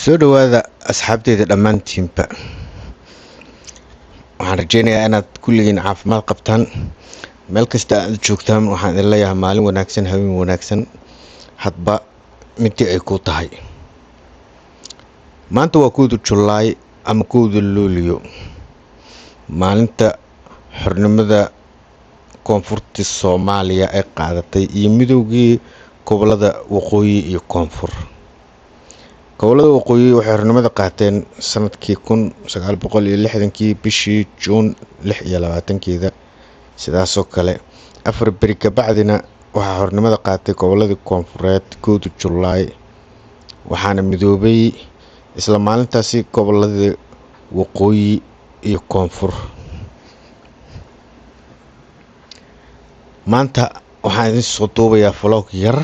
Soo dhawaada asxaabteyda dhammaantiinba. Waxaan rajeynayaa inaad kulligiin caafimaad qabtaan meel kasta aad joogtaan. Waxaan idin leeyahay maalin wanaagsan, habeen wanaagsan, hadba midii ay ku tahay. Maanta waa 1da Julaay ama 1da Luuliyo, maalinta xornimada koonfurta Soomaaliya ay qaadatay iyo midoogii gobolada waqooyi iyo koonfur. Gobolada waqooyi waxay xornimada qaateen sanadkii 1960-kii, bishii Juun 26-keeda. Sidaasoo kale 4 beri kabacdina waxaa xornimada qaatay goboladii koonfureed 1da Julaay, waxaana midoobay isla maalintaasi goboladii waqooyi iyo koonfur. Maanta waxaan idin soo duubayaa vlog yar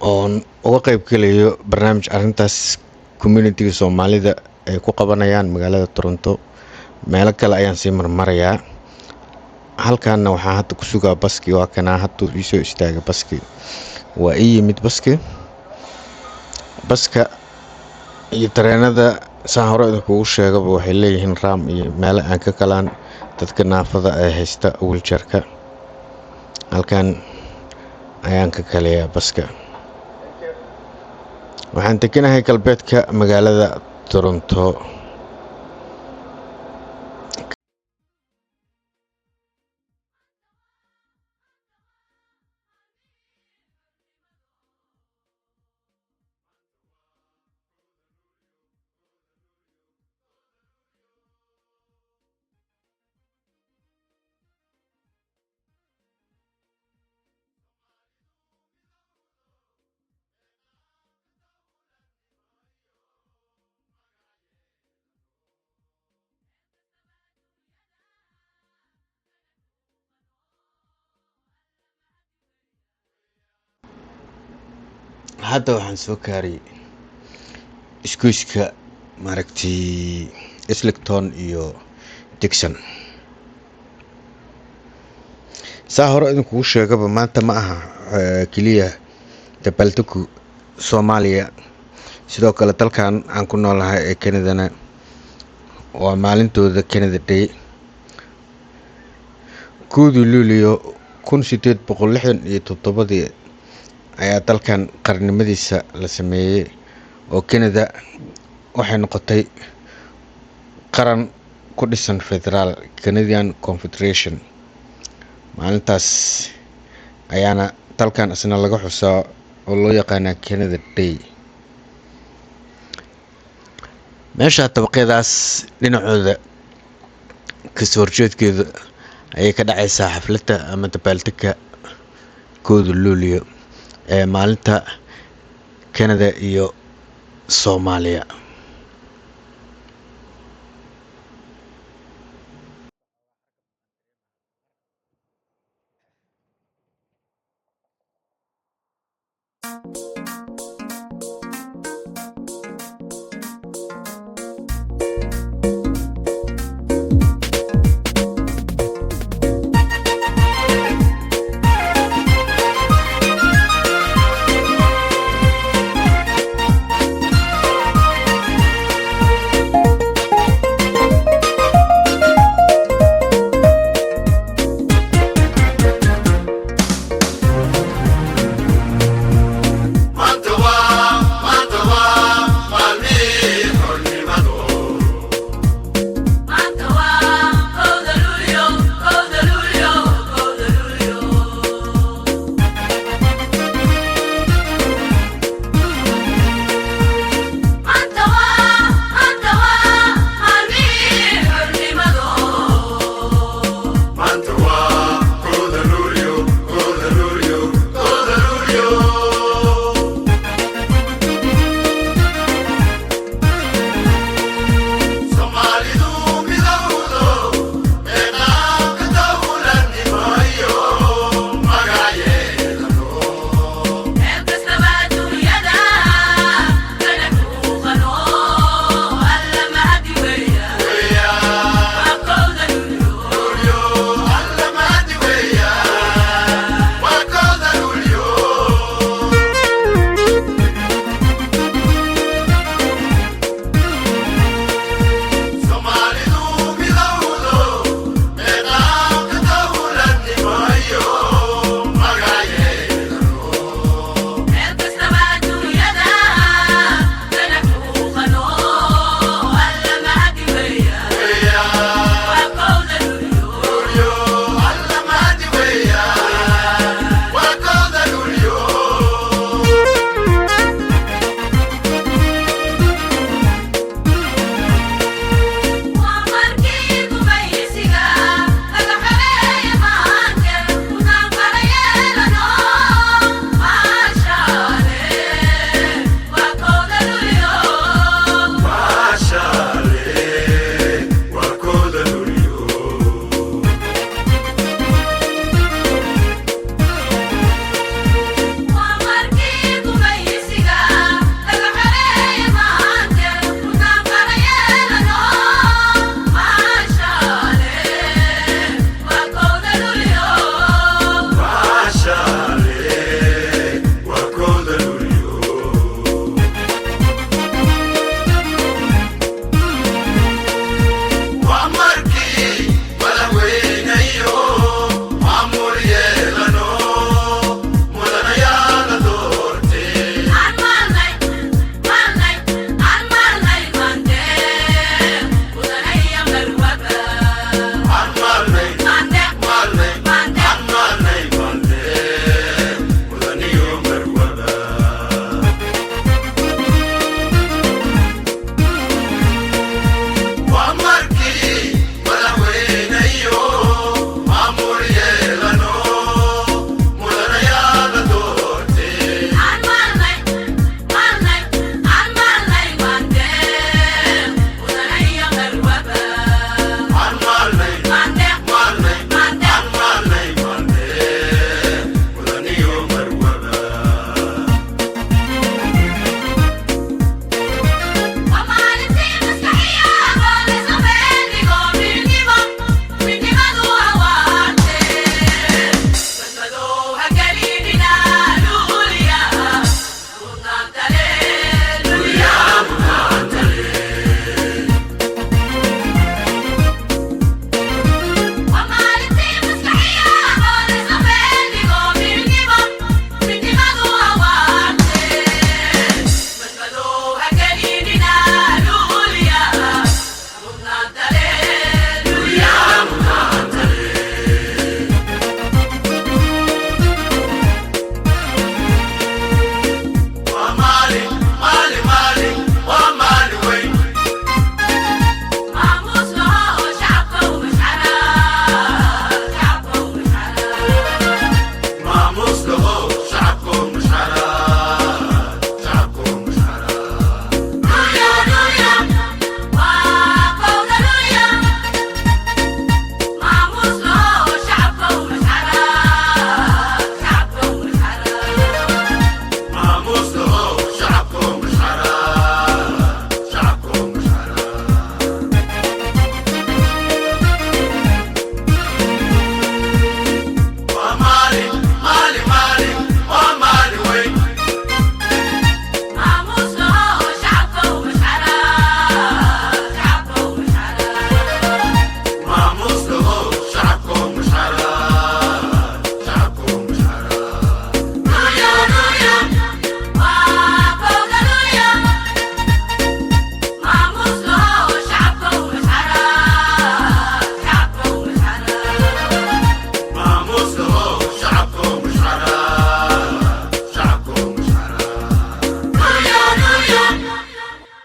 oon uga qeyb gelayo barnaamij arrintaas community-ga Soomaalida ay ku qabanayaan magaalada Toronto. Meelo kale ayaan sii marmarayaa. Halkaana waxaan hadda ku sugaa baski. Waa kanaa, hadduu iisoo istaagay baski, waa ii yimid baski. Baska iyo tareenada, saan hore idinkugu sheegaba, waxay leeyihiin ramp iyo meelo aan ka galaan dadka naafada ee haysta wheelchair-ka. Halkan ayaan ka galayaa baska. Waxaan deganahay galbeedka magaalada Toronto. Hadda waxaan soo gaaray isgoyska maaragtay Islington iyo Dixon. Saa hore idinkugu sheegaba, maanta ma aha keliya dabaaldegu Soomaaliya, sidoo kale dalkan aan ku noolahay ee Canadana waa maalintooda Canada Day. 1dii Luulyo 1867-dii ayaa dalkan qarnimadiisa la sameeyey, oo Canada waxay noqotay qaran ku dhisan federaal, Canadian Confederation. Maalintaas ayaana dalkan isna laga xusaa oo loo yaqaanaa Canada Day. Meesha dabaqyadaas dhinacooda kasoo horjeedkeeda ayay ka dhacaysaa xafladda ama dabaaldega 1da Luulyo ee maalinta Canada iyo Soomaaliya.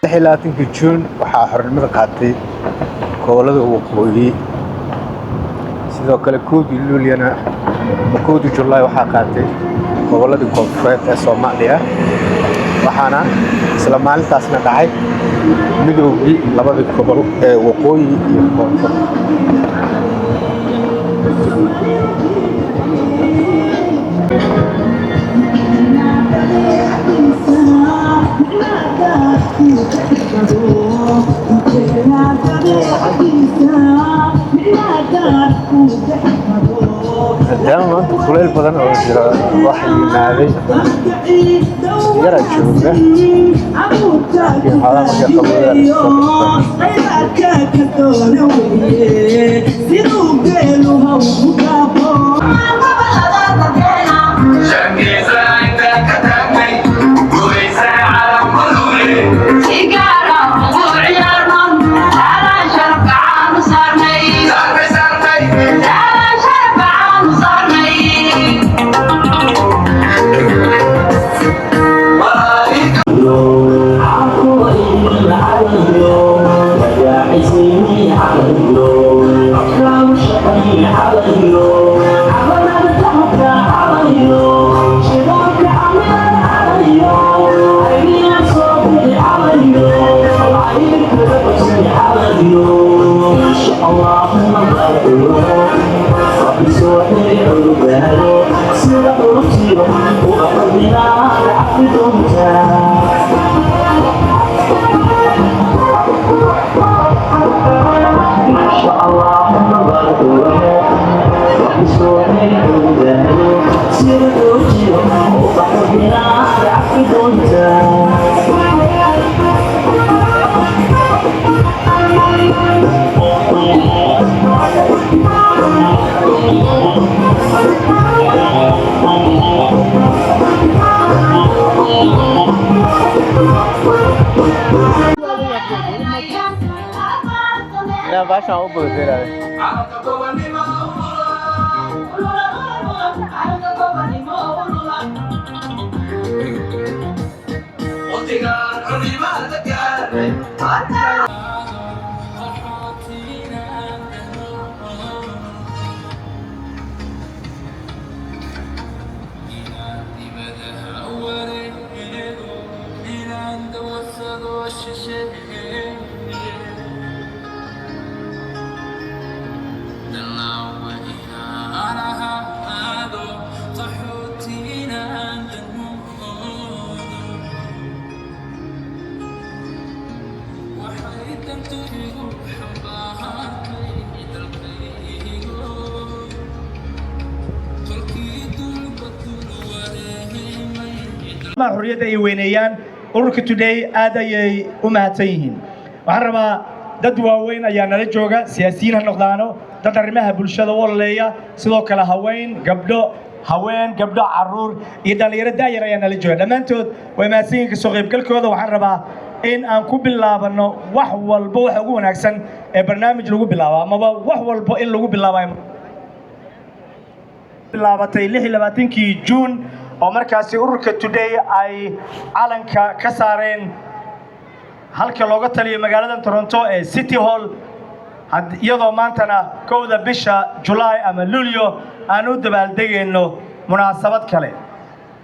26-kii Juun waxaa xornimada qaatay gobollada waqooyi. Sidoo kale 1-dii Luulyana ama 1-dii Julaay waxaa qaatay gobolladii koonfureed ee Soomaaliya, waxaana isla maalintaasna dhacay midoogii labadii gobol ee waqooyi iyo koonfur. Maadaama maanta kuleyl badan oo jiro, waxa yimaaday yaraa jooga, laakiin xoolaha markay qabowdaan iska soo. Baashaan u boodbeeraayo. Xorriyadda ay weyneeyaan ururka Today, aad ayay u mahadsan yihiin. Waxaan rabaa, dad waaweyn ayaa nala jooga, siyaasiyiin ha noqdaano, dad arrimaha bulshada u ololeeya, sidoo kale haween, gabdho, haween, gabdho, caruur iyo dhallinyaro daayar ayaa nala jooga. Dhammaantood way mahadsan yihiin kasoo qaybgalkooda. Waxaan rabaa in aan ku bilaabano wax walba waxa ugu wanaagsan ee barnaamij lagu bilaabo, amaba wax walba in lagu bilaabo bilaabatay 26-kii Juun, oo markaasi ururka Today ay calanka ka saareen halka looga taliyo magaalada Toronto ee City Hall, iyadoo maantana 1-da bisha Julaay ama Luulyo aan u dabaaldegayno munaasabad kale.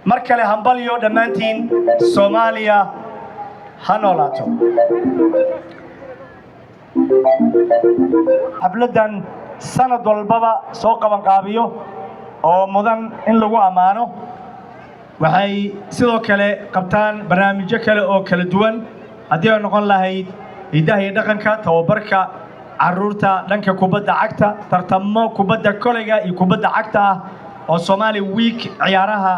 Mar kale hambalyo dhammaantiin. Soomaaliya ha noolaato. Xafladdan sanad walbaba soo qabanqaabiyo oo mudan in lagu ammaano. Waxay sidoo kale qabtaan barnaamijyo kale oo kala duwan, haddii ay noqon lahayd hiddaha iyo dhaqanka, tababarka carruurta dhanka kubadda cagta, tartamo kubadda koleyga iyo kubadda cagta ah oo Somali Week, ciyaaraha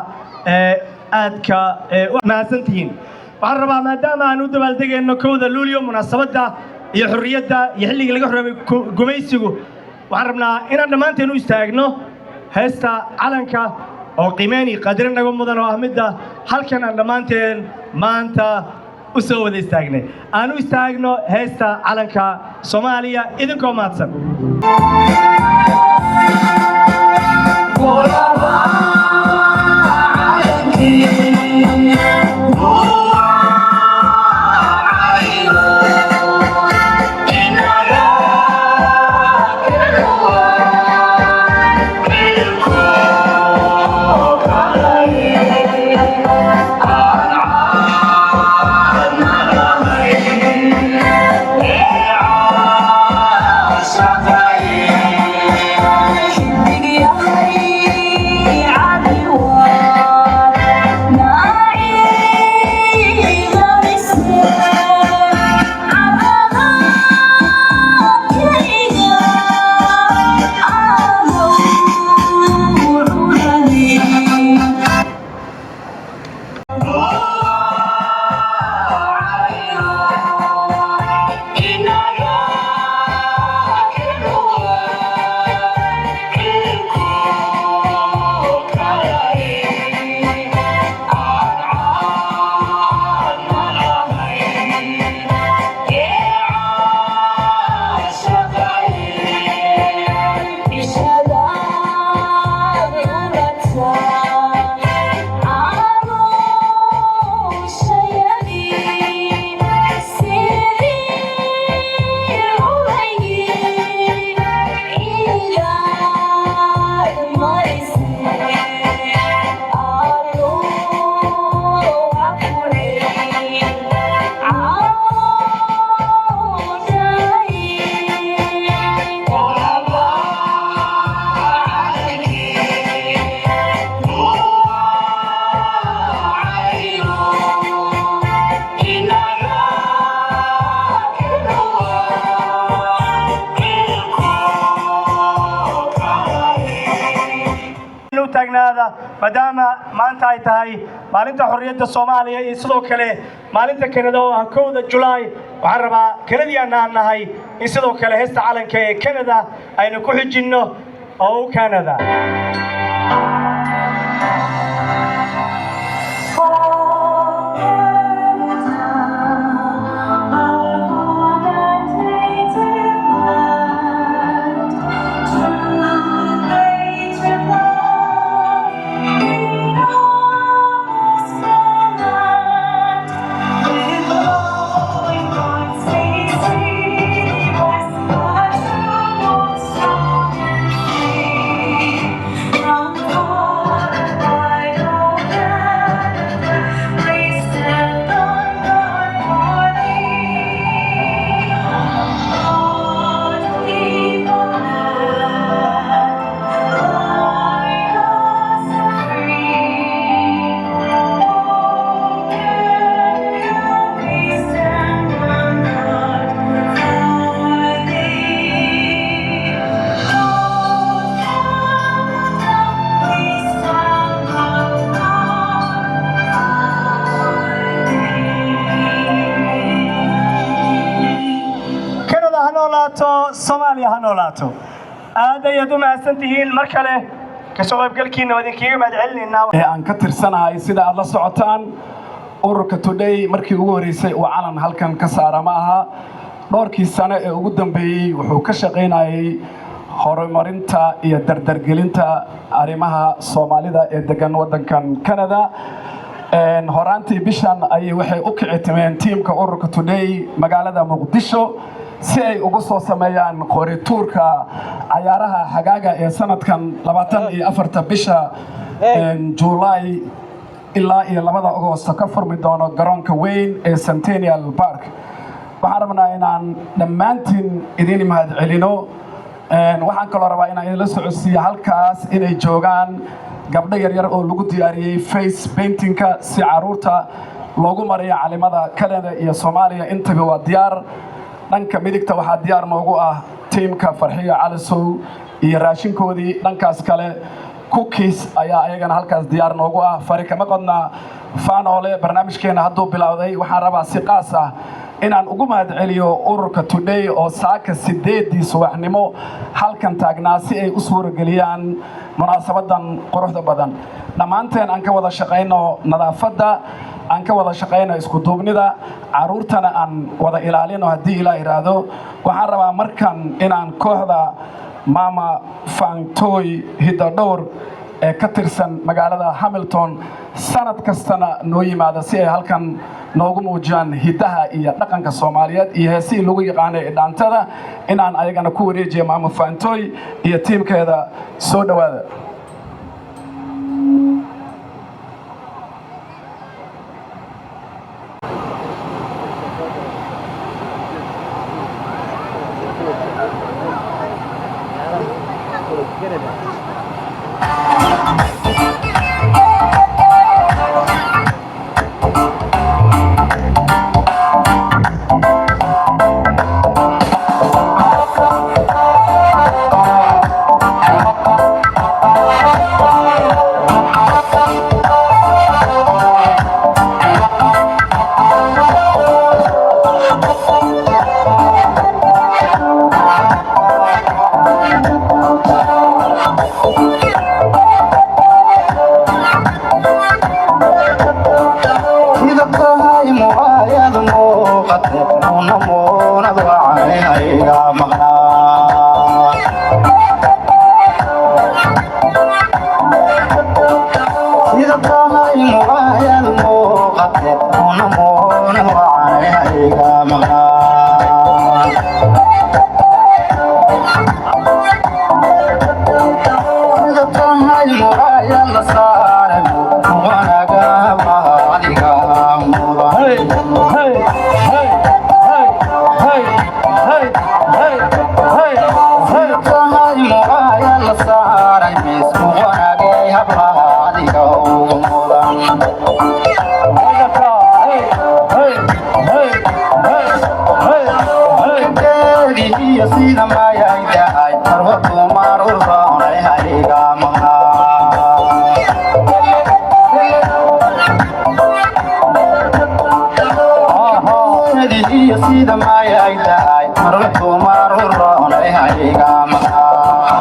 ee aadka ee u mahadsantihiin. Waxaan rabaa, maadaama aan u dabaaldegayno 1-da Luulyo, munaasabadda iyo xorriyadda iyo xilligii laga xoroobay gumaysigu, waxaan rabnaa inaan dhammaanteen u istaagno heesta calanka oo qiimeyn iyo qadarin naga mudan, oo ah midda halkan aan dhammaanteen maanta u soo wada istaagnay. Aan u istaagno heesta calanka Soomaaliya, idinkoo mahadsan. Canada. Maadaama maanta ay tahay maalinta xorriyadda Soomaaliya iyo sidoo kale maalinta Canada oo ah 1-da Julaay, waxaan rabaa Canadian aan nahay in sidoo kale heesta calanka ee Canada aynu ku xijinno oo Canada. Canada ha noolaato, Soomaaliya ha noolaato. Aad ayaad u mahadsan tihiin. Mar kale kasoo qaybgalkiina waa idinkaga mahad celinaynaa. Ee aan ka tirsanahay, sida aad la socotaan, ururka Today markii ugu horreysay uu calan halkan ka saara ma aha. Dhowrkii sano ee ugu dambeeyey wuxuu ka shaqaynayay horumarinta iyo dardargelinta arrimaha Soomaalida ee degan waddankan Canada. Horaantii bishan ayay waxay u kici timeen tiimka ururka Today magaalada Muqdisho si ay ugu soo sameeyaan qorituurka cayaaraha xagaaga ee sanadkan 24-ta bisha July ilaa iyo 2-da Agoosto ka furmi doono garoonka weyn ee Centennial Park. Waxaan rabnaa inaan dhammaantiin idin mahad celino. Waxaan kaloo rabaa inaan idinla socodsiiyo halkaas inay joogaan gabdho yaryar oo lagu diyaariyey face paintingka si caruurta loogu mariyo calimada Canada iyo Soomaaliya. Intaba waa diyaar. Dhanka midigta waxaa diyaar noogu ah tiimka Farxiyo Calisow iyo raashinkoodii. Dhankaas kale cookies ayaa ayagana halkaas diyaar noogu ah. Fari kama qodna faanoole. Barnaamijkeena hadduu bilowday, waxaan rabaa si qaas ah inaan ugu mahad celiyo ururka Today oo saaka 8-dii subaxnimo halkan taagnaa si ay u suurageliyaan munaasabadan quruxda badan. Dhammaanteen aan ka wada shaqayno nadaafadda, aan ka wada shaqayno isku duubnida, caruurtana aan wada ilaalino haddii Ilaa idhaahdo. Waxaan rabaa markan inaan kooxda Mama Fantoy Hidadhowr ee ka tirsan magaalada Hamilton, sanad kastana noo yimaada si ay halkan noogu muujiyaan hiddaha iyo dhaqanka Soomaaliyeed iyo heesihii lagu yaqaanay ee dhaantada, inaan ayagana ku wareejiyo Maama Fantoy iyo tiimkeeda. Soo dhowaada. Sida mayay dahay marwa dumar u roonay haliga maqnaa. Madihiyo sida mayay tahay maruntu maruroonay hayga maqaa.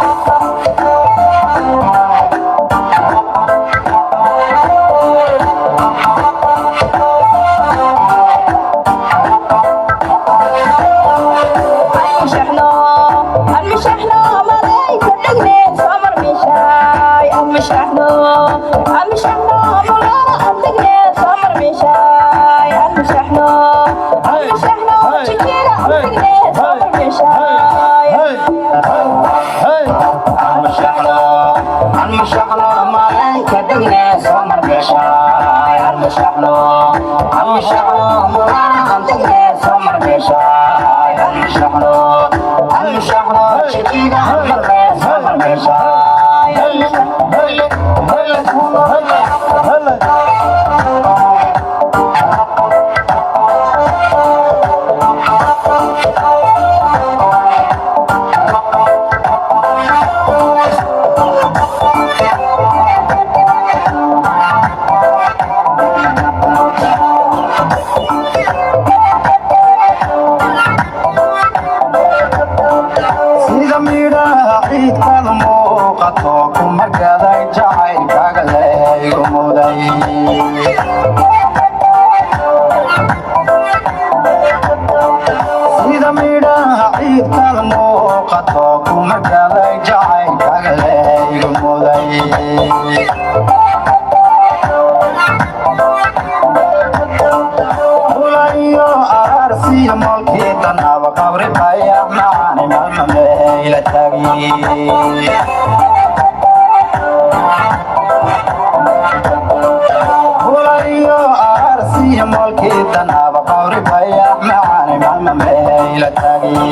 Sida midhaha ciidkada muuqato kuma gaday jacaylkaaga leegu muday. Sida midhaha ciidkada muuqato kuma gaday jacaylkaaga leegu muday. Ulayo araarsiya molkii tanaba qabri bayax macaani malmameela tagi. Ulayo araarsiya molkii tanaba qabri bayax macaani malmameela tagi.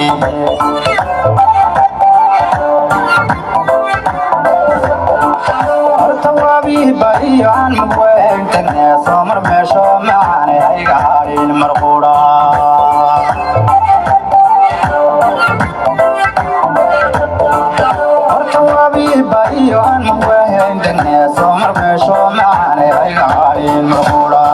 Horta waabii baiyo aan mabweyn tagnee soomar meesho macaane hayga hadhin marquudha. Horta waabii baiyo aan mabweyn tagnee soomar meesho macaane hayga hadhin marquudha.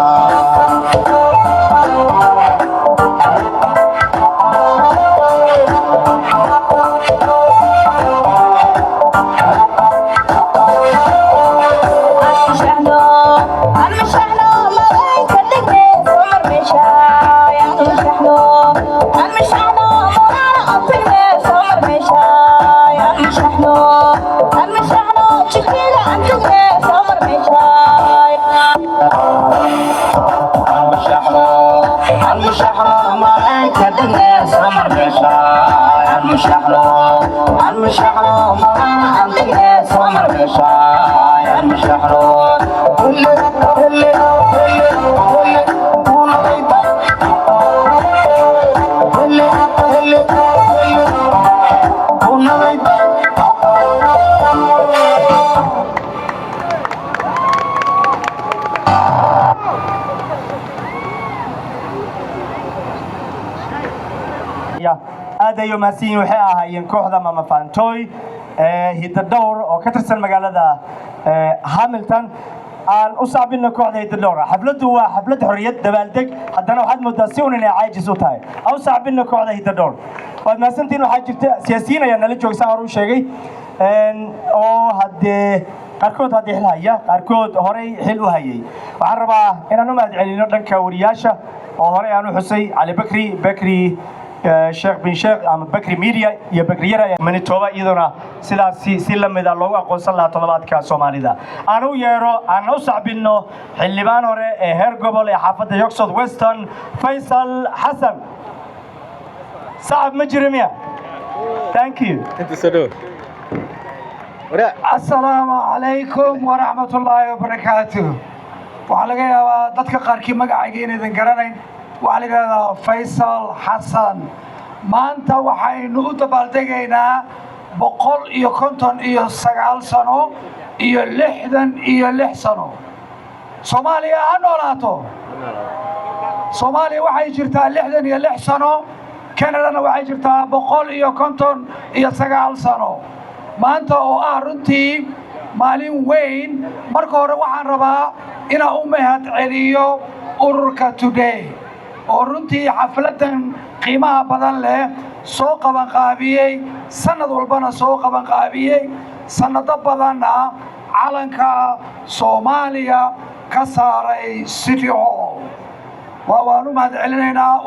Aad ay umahadsan yihiin. Waxay ahaayeen kooxda Mama Fantoy ee Hidadhowr oo ka tirsan magaalada Hamilton. Aan u saabinno kooxda Hidadhowr. Xafladdu waa xaflad xorriyad dabaaldeg, haddana waxaad moodaa si un inay caajis u tahay. Aan u saabinno kooxda Hidadhowr. Waad mahadsantihiin. Waxaa jirta siyaasiyiin ayaa nala joogsa, hore u sheegay, oo haddee qaarkood haddii xil haya, qaarkood horey xil u hayay. Waxaan rabaa inaan u mahad celino dhanka wariyaasha oo horey aan u xusay, Cali Bakri, Bakri Sheekh bin Sheekh ama Bakri Media iyo Bakri Yara Manitoba, iyaduna sidaas si la mid ah loogu aqoonsan lahaa toddobaadka Soomaalida. Aan u yeero, aan u sacbinno xildhibaan hore ee heer gobol ee xaafadda York South Weston, Faysal Xasan. Sacab ma jiro miya? Thank you. Asalaamu calaykum waraxmatullaahi wabarakaatuh. Waxaa laga yaabaa dadka qaarkii magacayga inaydan garanayn. Waxaa la yidhahdaa Faysal Xasan. Maanta waxaynu u dabaaldegaynaa 159 sano iyo 66 sano. Soomaaliya ha noolaato! Soomaaliya waxay jirtaa 66 sano, Canadana waxay jirtaa 159 sano. Maanta oo ah runtii maalin weyn, marka hore waxaan rabaa inaan u mahad celiyo ururka Today. Oo runtii xafladdan qiimaha badan leh soo qabanqaabiyey, sannad walbana soo qabanqaabiyey, sannado badanna calanka Soomaaliya ka saaray City Hall. Waanu mahad celinaynaa,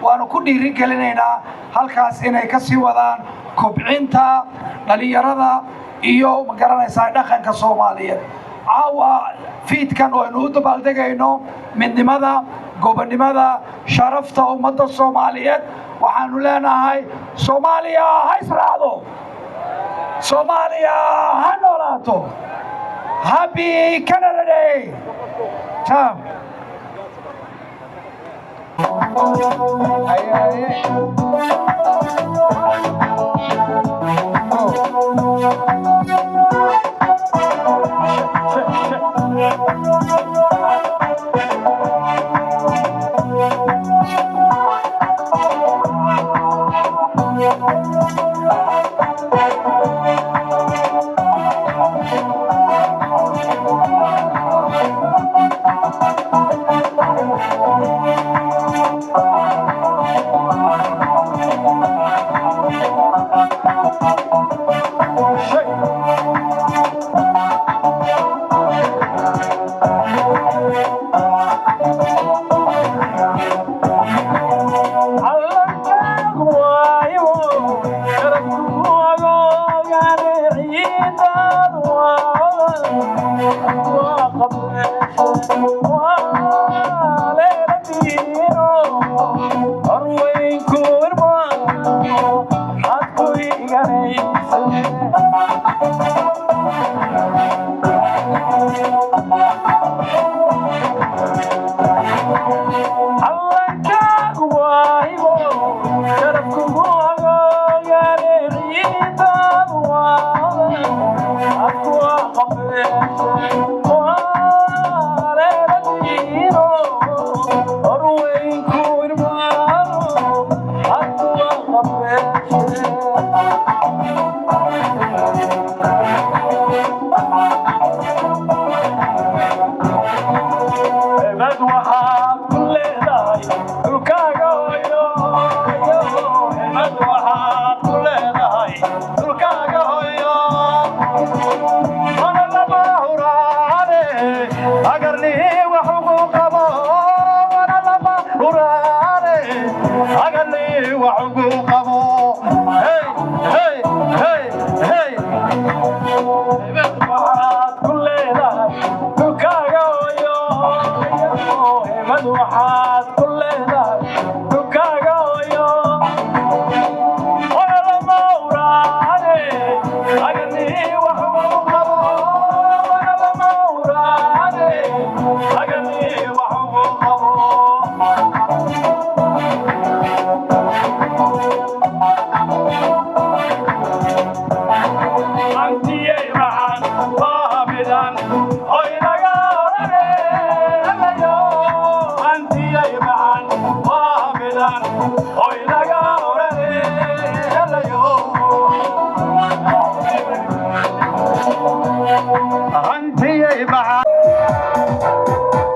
waanu ku dhiiri gelinaynaa halkaas inay ka sii wadaan kobcinta dhalinyarada iyo, ma garanaysaa, dhaqanka Soomaaliyeed. Caawa fiidkan oo aynu u dabaaldegayno midnimada, gobonnimada, sharafta ummadda Soomaaliyeed, waxaanu leenahay: Soomaaliya ha israacdo, Soomaaliya ha noolaato. Happy Canada Day! Ciao. Haye, haye.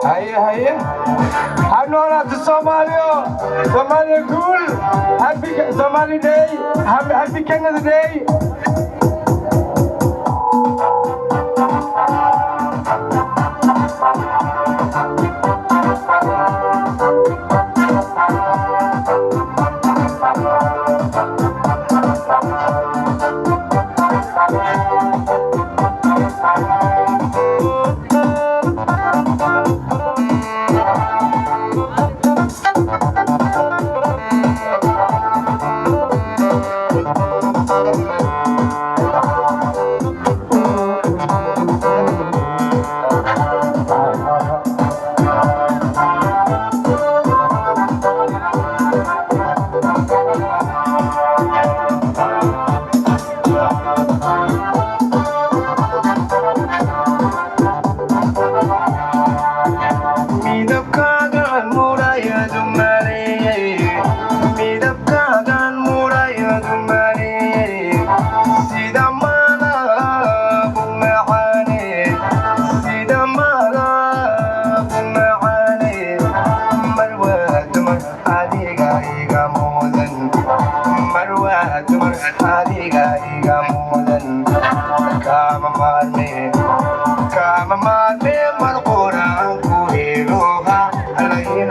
Haye, haye, ha noolaato Soomaaliyo! Soomaaliya guul! Happy Somali Day! Happy, happy Canada Day!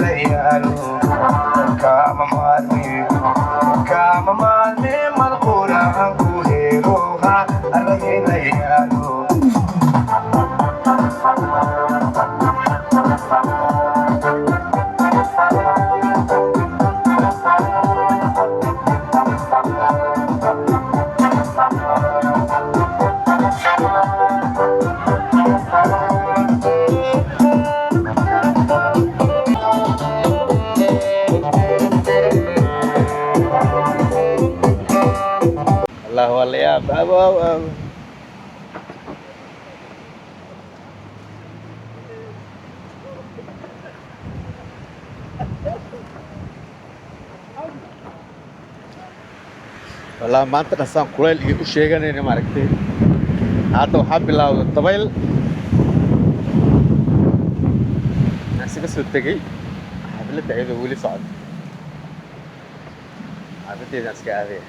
Allaheedayaalo, kaama maarmi, kaama maarmi, malquuraan ku heeroha Allaheedayaalo. Allah, waa la yaab. Abo, abo, abo. Wallahi maanta dhasaan kulayl iyo u sheeganayna, maaragtay. Hadda waxaa bilowday dabayl. Waxaan isaga soo tegey xafladda iyadoo weli socota. Xaafaddeydaan iska aadaya.